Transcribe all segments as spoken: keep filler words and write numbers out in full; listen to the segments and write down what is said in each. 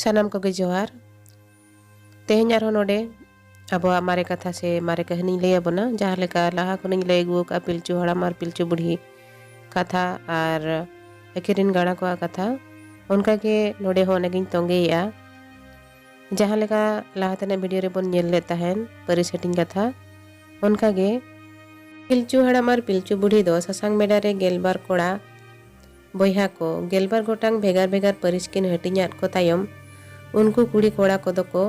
ᱥᱟᱱᱟᱢ ᱠᱚᱜᱮ ᱡᱚᱦᱟᱨ᱾ ᱛᱮᱦᱮᱧ ᱟᱨᱦᱚᱸ ᱱᱚᱰᱮ ᱟᱵᱚᱣᱟᱜ ᱢᱟᱨᱮ ᱠᱟᱛᱷᱟ ᱥᱮ ᱢᱟᱨᱮ ᱠᱟᱹᱦᱱᱤᱧ ᱞᱟᱹᱭ ᱟᱵᱚᱱᱟ, ᱡᱟᱦᱟᱸ ᱞᱮᱠᱟ ᱞᱟᱦᱟ ᱠᱷᱚᱱᱤᱧ ᱞᱟᱹᱭ ᱟᱹᱜᱩ ᱟᱠᱟᱫᱼᱟ ᱯᱤᱞᱪᱩ ᱦᱟᱲᱟᱢ ᱟᱨ ᱯᱤᱞᱪᱩ ᱵᱩᱲᱦᱤ ᱠᱟᱛᱷᱟ ᱟᱨ ᱟᱹᱠᱤᱱ ᱨᱤᱱ ᱜᱟᱬᱟ ᱠᱚᱣᱟᱜ ᱠᱟᱛᱷᱟ, ᱚᱱᱠᱟᱜᱮ ᱱᱚᱰᱮ ᱦᱚᱸ ᱚᱱᱟᱜᱤᱧ ᱛᱚᱸᱜᱮᱭᱮᱫᱼᱟ᱾ ᱡᱟᱦᱟᱸ ᱞᱮᱠᱟ ᱞᱟᱦᱟ ᱛᱮᱱᱟᱜ ᱵᱷᱤᱰᱤᱭᱳ ᱨᱮᱵᱚᱱ ᱧᱮᱞ ᱞᱮᱫ ᱛᱟᱦᱮᱱ ᱯᱟᱹᱨᱤᱥ ᱦᱟᱹᱴᱤᱧ ᱠᱟᱛᱷᱟ, ᱚᱱᱠᱟᱜᱮ ᱯᱤᱞᱪᱩ ᱦᱟᱲᱟᱢ ᱟᱨ ᱯᱤᱞᱪᱩ ᱵᱩᱲᱦᱤ ᱫᱚ ᱥᱟᱥᱟᱝ ᱵᱮᱰᱟ ᱨᱮ ᱜᱮᱞᱵᱟᱨ ᱠᱚᱲᱟ ᱵᱚᱭᱦᱟ ᱠᱚ ᱜᱮᱞᱵᱟᱨ ᱜᱚᱴᱟᱝ ᱵᱷᱮᱜᱟᱨ ᱵᱷᱮᱜᱟᱨ ᱯᱟᱹᱨᱤᱥ ᱠᱤᱱ ᱦᱟᱹᱴᱤᱧᱟᱫ ᱠᱚ ᱛᱟᱭᱚᱢ, ᱩᱱᱠᱩ ᱠᱩᱲᱤ ᱠᱚᱲᱟ ᱠᱚᱫᱚ ᱠᱚ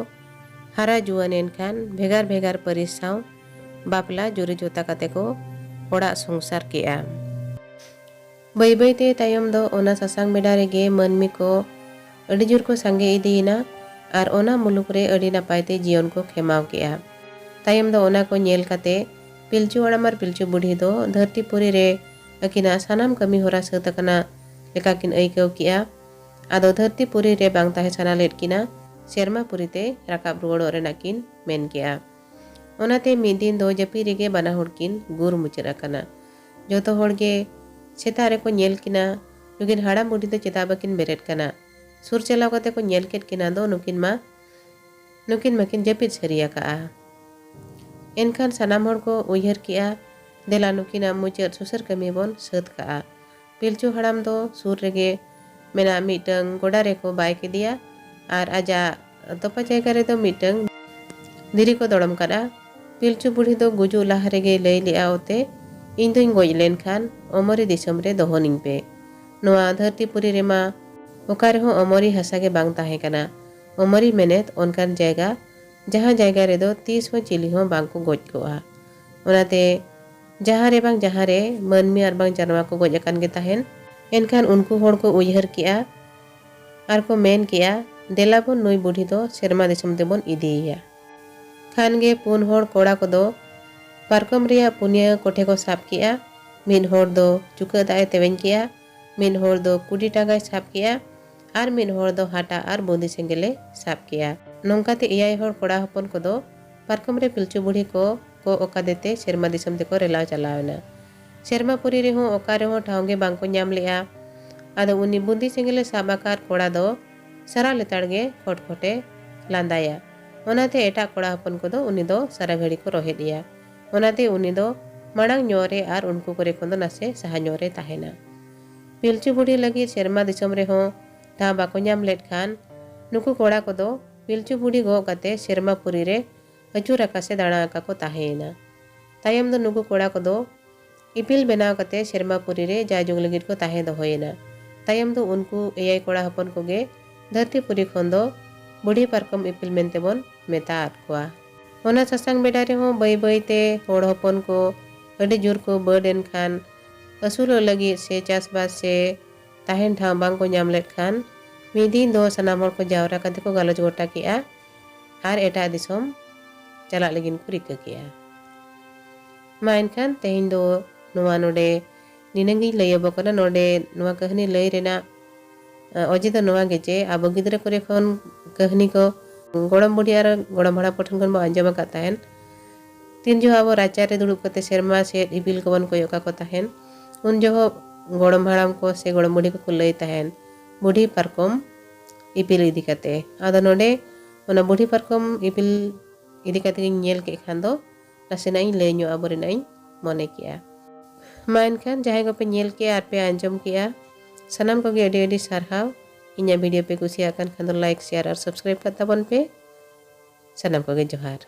ᱦᱟᱨᱟ ᱡᱩᱣᱟᱹᱱ ᱮᱱ ᱠᱷᱟᱱ ᱵᱷᱮᱜᱟᱨ ᱵᱷᱮᱜᱟᱨ ᱯᱟᱹᱨᱤᱥ ᱥᱟᱶ ᱵᱟᱯᱞᱟ ᱡᱩᱨᱤ ᱡᱚᱛᱟ ᱠᱟᱛᱮ ᱠᱚ ᱚᱲᱟᱜ ᱥᱚᱝᱥᱟᱨ ᱠᱮᱜᱼᱟ᱾ ᱵᱟᱹᱭ ᱵᱟᱹᱭ ᱛᱮ ᱛᱟᱭᱚᱢ ᱫᱚ ᱚᱱᱟ ᱥᱟᱥᱟᱝ ᱵᱮᱰᱟ ᱨᱮᱜᱮ ᱢᱟᱹᱱᱢᱤ ᱠᱚ ᱟᱹᱰᱤ ᱡᱳᱨ ᱠᱚ ᱥᱟᱸᱜᱮ ᱤᱫᱤᱭᱮᱱᱟ ᱟᱨ ᱚᱱᱟ ᱢᱩᱞᱩᱠ ᱨᱮ ᱟᱹᱰᱤ ᱱᱟᱯᱟᱭ ᱛᱮ ᱡᱤᱭᱚᱱ ᱠᱚ ᱠᱷᱮᱢᱟᱣ ᱠᱮᱜᱼᱟ᱾ ᱛᱟᱭᱚᱢ ᱫᱚ ᱚᱱᱟ ᱠᱚ ᱧᱮᱞ ᱠᱟᱛᱮ ᱯᱤᱞᱪᱩ ᱦᱟᱲᱟᱢ ᱟᱨ ᱯᱤᱞᱪᱩ ᱵᱩᱲᱦᱤ ᱫᱚ ᱫᱷᱟᱹᱨᱛᱤ ᱯᱩᱨᱤ ᱨᱮ ᱟᱹᱠᱤᱱᱟᱜ ᱥᱟᱱᱟᱢ ᱠᱟᱹᱢᱤ ᱦᱚᱨᱟ ᱥᱟᱹᱛ ᱟᱠᱟᱱᱟ ᱞᱮᱠᱟ ᱠᱤᱱ ᱟᱹᱭᱠᱟᱹᱣ ᱠᱮᱜᱼᱟ᱾ ᱟᱫᱚ ᱫᱷᱟᱹᱨᱛᱤ ᱯᱩᱨᱤ ᱨᱮ ᱵᱟᱝ ᱛᱟᱦᱮᱸ ᱥᱟᱱᱟ ᱞᱮᱫ ᱠᱤᱱᱟ, ᱥᱮᱨᱢᱟ ᱯᱩᱨᱤ ᱛᱮ ᱨᱟᱠᱟᱵ ᱨᱩᱣᱟᱹᱲᱚᱜ ᱨᱮᱱᱟᱜ ᱠᱤᱱ ᱢᱮᱱ ᱠᱮᱜᱼᱟ᱾ ᱚᱱᱟᱛᱮ ᱢᱤᱫ ᱫᱤᱱ ᱫᱚ ᱡᱟᱹᱯᱤᱫ ᱨᱮᱜᱮ ᱵᱟᱱᱟ ᱦᱚᱲ ᱠᱤᱱ ᱜᱩᱨ ᱢᱩᱪᱟᱹᱫ ᱟᱠᱟᱱᱟ᱾ ᱡᱚᱛᱚ ᱦᱚᱲ ᱜᱮ ᱥᱮᱛᱟᱜ ᱨᱮᱠᱚ ᱧᱮᱞ ᱠᱤᱱᱟ, ᱱᱩᱠᱤᱱ ᱦᱟᱲᱟᱢ ᱵᱩᱰᱷᱤ ᱫᱚ ᱪᱮᱫᱟᱜ ᱵᱟᱹᱠᱤᱱ ᱵᱮᱨᱮᱫ ᱠᱟᱱᱟ? ᱥᱩᱨ ᱪᱟᱞᱟᱣ ᱠᱟᱛᱮ ᱠᱚ ᱧᱮᱞ ᱠᱮᱫ ᱠᱤᱱᱟ ᱫᱚ ᱱᱩᱠᱤᱱ ᱢᱟ, ᱱᱩᱠᱤᱱ ᱢᱟᱠᱤᱱ ᱡᱟᱹᱯᱤᱫ ᱥᱟᱹᱨᱤ ᱟᱠᱟᱜᱼᱟ᱾ ᱮᱱᱠᱷᱟᱱ ᱥᱟᱱᱟᱢ ᱦᱚᱲ ᱠᱚ ᱩᱭᱦᱟᱹᱨ ᱠᱮᱜᱼᱟ, ᱫᱮᱞᱟ ᱱᱩᱠᱤᱱᱟᱜ ᱢᱩᱪᱟᱹᱫ ᱥᱩᱥᱟᱹᱨ ᱠᱟᱹᱢᱤ ᱵᱚᱱ ᱥᱟᱹᱛ ᱠᱟᱜᱼᱟ᱾ ᱯᱤᱞᱪᱩ ᱦᱟᱲᱟᱢ ᱫᱚ ᱥᱩᱨ ᱨᱮᱜᱮ ᱢᱮᱱᱟᱜ ᱢᱤᱫᱴᱟᱹᱝ ᱜᱚᱰᱟ ᱨᱮᱠᱚ ᱵᱟᱭ ᱠᱮᱫᱮᱭᱟ ᱟᱨ ᱟᱡᱟᱜ ᱛᱚᱯᱟ ᱡᱟᱭᱜᱟ ᱨᱮᱫᱚ ᱢᱤᱫᱴᱟᱹᱝ ᱫᱷᱤᱨᱤ ᱠᱚ ᱫᱚᱲᱚᱢ ᱠᱟᱫᱼᱟ᱾ ᱯᱤᱞᱪᱩ ᱵᱩᱲᱦᱤ ᱫᱚ ᱜᱩᱡᱩᱜ ᱞᱟᱦᱟ ᱨᱮᱜᱮᱭ ᱞᱟᱹᱭ ᱞᱮᱜᱼᱟ ᱚᱛᱮ, "ᱤᱧ ᱫᱚᱧ ᱜᱚᱡ ᱞᱮᱱᱠᱷᱟᱱ ᱚᱢᱚᱨᱤ ᱫᱤᱥᱚᱢ ᱨᱮ ᱫᱚᱦᱚᱱᱤᱧ ᱯᱮ᱾ ᱱᱚᱣᱟ ᱫᱷᱟᱹᱨᱛᱤ ᱯᱩᱨᱤ ᱨᱮᱢᱟ ᱚᱠᱟ ᱨᱮᱦᱚᱸ ᱚᱢᱚᱨᱤ ᱦᱟᱥᱟ ᱜᱮ ᱵᱟᱝ ᱛᱟᱦᱮᱸ ᱠᱟᱱᱟ᱾ ᱚᱢᱚᱨᱤ ᱢᱮᱱᱮᱛ ᱚᱱᱠᱟᱱ ᱡᱟᱭᱜᱟ, ᱡᱟᱦᱟᱸ ᱡᱟᱭᱜᱟ ᱨᱮᱫᱚ ᱛᱤᱥ ᱦᱚᱸ ᱪᱤᱞᱤ ᱦᱚᱸ ᱵᱟᱝ ᱠᱚ ᱜᱚᱡ ᱠᱚᱜᱼᱟ᱾ ᱚᱱᱟᱛᱮ ᱡᱟᱦᱟᱸ ᱨᱮ ᱵᱟᱝ ᱡᱟᱦᱟᱸ ᱨᱮ ᱢᱟᱹᱱᱢᱤ ᱟᱨ ᱵᱟᱝ ᱡᱟᱱᱣᱟ ᱠᱚ ᱜᱚᱡ ᱟᱠᱟᱱ ᱜᱮ ᱛᱟᱦᱮᱱ᱾ ᱮᱱᱠᱷᱟᱱ ᱩᱱᱠᱩ ᱦᱚᱲ ᱠᱚ ᱩᱭᱦᱟᱹᱨ ᱠᱮᱜᱼᱟ ᱟᱨ ᱠᱚ ᱢᱮᱱ ᱠᱮᱜᱼᱟ, 'ᱫᱮᱞᱟ ᱵᱚᱱ ᱱᱩᱭ ᱵᱩᱰᱷᱤ ᱫᱚ ᱥᱮᱨᱢᱟ ᱫᱤᱥᱚᱢ ᱛᱮᱵᱚᱱ ᱤᱫᱤᱭᱮᱭᱟ।'" ᱠᱷᱟᱱ ᱜᱮ ᱯᱩᱱ ᱦᱚᱲ ᱠᱚᱲᱟ ᱠᱚᱫᱚ ᱯᱟᱨᱠᱚᱢ ᱨᱮᱭᱟᱜ ᱯᱩᱱᱭᱟᱹ ᱠᱚᱴᱷᱮ ᱠᱚ ᱥᱟᱵ ᱠᱮᱜᱼᱟ᱾ ᱢᱤᱫ ᱦᱚᱲ ᱫᱚ ᱪᱩᱠᱟᱹᱜ ᱫᱟᱜ ᱮ ᱛᱮᱣᱮᱧ ᱠᱮᱜᱼᱟ, ᱢᱤᱫ ᱦᱚᱲ ᱫᱚ ᱠᱩᱰᱤ ᱴᱟᱸᱜᱟᱭ ᱥᱟᱵ ᱠᱮᱜᱼᱟ ᱟᱨ ᱢᱤᱫ ᱦᱚᱲ ᱫᱚ ᱦᱟᱴᱟᱜ ᱟᱨ ᱵᱩᱸᱫᱤ ᱥᱮᱸᱜᱮᱞᱮ ᱥᱟᱵ ᱠᱮᱜᱼᱟ᱾ ᱱᱚᱝᱠᱟᱛᱮ ᱮᱭᱟᱭ ᱦᱚᱲ ᱠᱚᱲᱟ ᱦᱚᱯᱚᱱ ᱠᱚᱫᱚ ᱯᱟᱨᱠᱚᱢ ᱨᱮ ᱯᱤᱞᱪᱩ ᱵᱩᱲᱦᱤ ᱠᱚ ᱠᱚᱜ ᱟᱠᱟᱫᱮ ᱛᱮ ᱥᱮᱨᱢᱟ ᱫᱤᱥᱚᱢ ᱛᱮᱠᱚ ᱨᱮᱞᱟᱣ ᱪᱟᱞᱟᱣ ᱮᱱᱟ᱾ ᱥᱮᱨᱢᱟ ᱯᱩᱨᱤ ᱨᱮᱦᱚᱸ ᱚᱠᱟ ᱨᱮᱦᱚᱸ ᱴᱷᱟᱶ ᱜᱮ ᱵᱟᱝ ᱠᱚ ᱧᱟᱢ ᱞᱮᱜᱼᱟ᱾ ᱟᱫᱚ ᱩᱱᱤ ᱵᱩᱸᱫᱤ ᱥᱮᱸᱜᱮᱞᱮ ᱥᱟᱵ ᱟᱠᱟᱫ ᱠᱚᱲᱟ ᱫᱚ ᱥᱟᱨᱟ ᱞᱮᱛᱟᱲ ᱜᱮ ᱠᱷᱚᱴ ᱠᱷᱚᱴᱮ ᱞᱟᱸᱫᱟᱭᱟ᱾ ᱚᱱᱟᱛᱮ ᱮᱴᱟᱜ ᱠᱚᱲᱟ ᱦᱚᱯᱚᱱ ᱠᱚᱫᱚ ᱩᱱᱤ ᱫᱚ ᱥᱟᱨᱟ ᱜᱷᱟᱹᱲᱤ ᱠᱚ ᱨᱚᱦᱮᱫ ᱮᱭᱟ᱾ ᱚᱱᱟᱛᱮ ᱩᱱᱤ ᱫᱚ ᱢᱟᱲᱟᱝ ᱧᱚᱜ ᱨᱮ ᱟᱨ ᱩᱱᱠᱩ ᱠᱚᱨᱮ ᱠᱷᱚᱱ ᱫᱚ ᱱᱟᱥᱮ ᱥᱟᱦᱟ ᱧᱚᱜ ᱨᱮ ᱛᱟᱦᱮᱱᱟ᱾ ᱯᱤᱞᱪᱩ ᱵᱩᱲᱦᱤ ᱞᱟᱹᱜᱤᱫ ᱥᱮᱨᱢᱟ ᱫᱤᱥᱚᱢ ᱨᱮᱦᱚᱸ ᱴᱷᱟᱶ ᱵᱟᱠᱚ ᱧᱟᱢ ᱞᱮᱫ ᱠᱷᱟᱱ, ᱱᱩᱠᱩ ᱠᱚᱲᱟ ᱠᱚᱫᱚ ᱯᱤᱞᱪᱩ ᱵᱩᱲᱦᱤ ᱜᱚᱜ ᱠᱟᱛᱮ ᱥᱮᱨᱢᱟ ᱯᱩᱨᱤ ᱨᱮ ᱟᱹᱪᱩᱨ ᱟᱠᱟᱥᱮ ᱫᱟᱬᱟ ᱟᱠᱟ ᱠᱚ ᱛᱟᱦᱮᱸᱭᱮᱱᱟ᱾ ᱛᱟᱭᱚᱢ ᱫᱚ ᱱᱩᱠᱩ ᱠᱚᱲᱟ ᱠᱚᱫᱚ ᱤᱯᱤᱞ ᱵᱮᱱᱟᱣ ᱠᱟᱛᱮ ᱥᱮᱨᱢᱟ ᱯᱩᱨᱤ ᱨᱮ ᱡᱟᱭᱡᱩᱜᱽ ᱞᱟᱹᱜᱤᱫ ᱠᱚ ᱛᱟᱦᱮᱸ ᱫᱚᱦᱚᱭᱮᱱᱟ᱾ ᱛᱟᱭᱚᱢ ᱫᱚ ᱩᱱᱠᱩ ᱮᱭᱟᱭ ᱠᱚᱲᱟ ᱦᱚᱯᱚᱱ ᱠᱚᱜᱮ ᱫᱷᱟᱹᱨᱛᱤ ᱯᱩᱨᱤ ᱠᱷᱚᱱ ᱫᱚ ᱵᱩᱲᱦᱤ ᱯᱟᱨᱠᱚᱢ ᱤᱯᱤᱞ ᱢᱮᱱᱛᱮ ᱵᱚᱱ ᱢᱮᱛᱟ ᱟᱫ ᱠᱚᱣᱟ᱾ ᱚᱱᱟ ᱥᱟᱥᱟᱝ ᱵᱮᱰᱟ ᱨᱮᱦᱚᱸ ᱵᱟᱹᱭ ᱵᱟᱹᱭ ᱛᱮ ᱦᱚᱲ ᱦᱚᱯᱚᱱ ᱠᱚ ᱟᱹᱰᱤ ᱡᱳᱨ ᱠᱚ ᱵᱟᱹᱰ ᱮᱱ ᱠᱷᱟᱱ, ᱟᱹᱥᱩᱞᱚᱜ ᱞᱟᱹᱜᱤᱫ ᱥᱮ ᱪᱟᱥᱵᱟᱥ ᱥᱮ ᱛᱟᱦᱮᱱ ᱴᱷᱟᱶ ᱵᱟᱝ ᱠᱚ ᱧᱟᱢ ᱞᱮᱫ ᱠᱷᱟᱱ, ᱢᱤᱫ ᱫᱤᱱ ᱫᱚ ᱥᱟᱱᱟᱢ ᱦᱚᱲ ᱠᱚ ᱡᱟᱣᱨᱟ ᱠᱟᱛᱮ ᱠᱚ ᱜᱟᱞᱚᱪ ᱜᱚᱴᱟ ᱠᱮᱜᱼᱟ ᱟᱨ ᱮᱴᱟᱜ ᱫᱤᱥᱚᱢ ᱪᱟᱞᱟᱜ ᱞᱟᱹᱜᱤᱫ ᱠᱚ ᱨᱤᱠᱟᱹ ᱠᱮᱜᱼᱟ᱾ ᱢᱟ ᱮᱱᱠᱷᱟᱱ ᱛᱮᱦᱮᱧ ᱫᱚ ᱱᱚᱣᱟ ᱱᱚᱰᱮ ᱱᱤᱱᱟᱹᱝ ᱜᱤᱧ ᱞᱟᱹᱭ ᱟᱵᱚ ᱠᱟᱱᱟ᱾ ᱱᱚᱰᱮ ᱱᱚᱣᱟ ᱠᱟᱹᱦᱱᱤ ᱞᱟᱹᱭ ᱨᱮᱱᱟᱜ, ᱟᱸ, ᱚᱡᱮ ᱫᱚ ᱱᱚᱣᱟ ᱜᱮ ᱡᱮ ᱟᱵᱚ ᱜᱤᱫᱽᱨᱟᱹ ᱠᱚᱨᱮ ᱠᱷᱚᱱ ᱠᱟᱹᱦᱱᱤ ᱠᱚ ᱜᱚᱲᱚᱢ ᱵᱩᱰᱷᱤ ᱟᱨ ᱜᱚᱲᱚᱢ ᱦᱟᱲᱟᱢ ᱠᱚᱴᱷᱮᱱ ᱠᱷᱚᱱ ᱵᱚ ᱟᱸᱡᱚᱢ ᱟᱠᱟᱫ ᱛᱟᱦᱮᱱ᱾ ᱛᱤᱱ ᱡᱚᱦᱚᱜ ᱟᱵᱚ ᱨᱟᱪᱟ ᱨᱮ ᱫᱩᱲᱩᱵ ᱠᱟᱛᱮ ᱥᱮᱨᱢᱟ ᱥᱮᱫ ᱤᱯᱤᱞ ᱠᱚᱵᱚᱱ ᱠᱚᱭᱚᱜ ᱠᱟᱠᱚ ᱛᱟᱦᱮᱱ, ᱩᱱ ᱡᱚᱦᱚᱜ ᱜᱚᱲᱚᱢ ᱦᱟᱲᱟᱢ ᱠᱚ ᱥᱮ ᱜᱚᱲᱚᱢ ᱵᱩᱰᱷᱤ ᱠᱚᱠᱚ ᱞᱟᱹᱭ ᱛᱟᱦᱮᱱ ᱵᱩᱰᱷᱤ ᱯᱟᱨᱠᱚᱢ ᱤᱯᱤᱞ ᱤᱫᱤ ᱠᱟᱛᱮ᱾ ᱟᱫᱚ ᱱᱚᱰᱮ ᱚᱱᱟ ᱵᱩᱰᱷᱤ ᱯᱟᱨᱠᱚᱢ ᱤᱯᱤᱞ ᱤᱫᱤ ᱠᱟᱛᱮ ᱜᱤᱧ ᱧᱮᱞ ᱠᱮᱫ ᱠᱷᱟᱱ ᱫᱚ ᱱᱟᱥᱮᱱᱟᱜ ᱤᱧ ᱞᱟᱹᱭ ᱧᱚᱜ ᱟᱵᱚ ᱨᱮᱱᱟᱜ ᱤᱧ ᱢᱚᱱᱮ ᱠᱮᱜᱼᱟ᱾ ᱢᱟ ᱮᱱᱠᱷᱟᱱ ᱡᱟᱦᱟᱸᱭ ᱠᱚᱯᱮ ᱧᱮᱞ ᱠᱮᱜᱼᱟ ᱟᱨ ᱯᱮ ᱟᱸᱡᱚᱢ ᱠᱮᱜᱼᱟ, ᱥᱟᱱᱟᱢ ᱠᱚᱜᱮ ᱟᱹᱰᱤ ᱟᱹᱰᱤ ᱥᱟᱨᱦᱟᱣ᱾ ᱤᱧᱟᱹᱜ ᱵᱷᱤᱰᱤᱭᱳ ᱯᱮ ᱠᱩᱥᱤᱭᱟᱜ ᱠᱟᱱ ᱠᱷᱟᱱ ᱫᱚ ᱞᱟᱭᱤᱠ, ᱥᱮᱭᱟᱨ ᱟᱨ ᱥᱟᱵᱥᱠᱨᱟᱭᱤᱵ ᱠᱟᱜ ᱛᱟᱵᱚᱱ ᱯᱮ᱾ ᱥᱟᱱᱟᱢ ᱠᱚᱜᱮ ᱡᱚᱦᱟᱨ᱾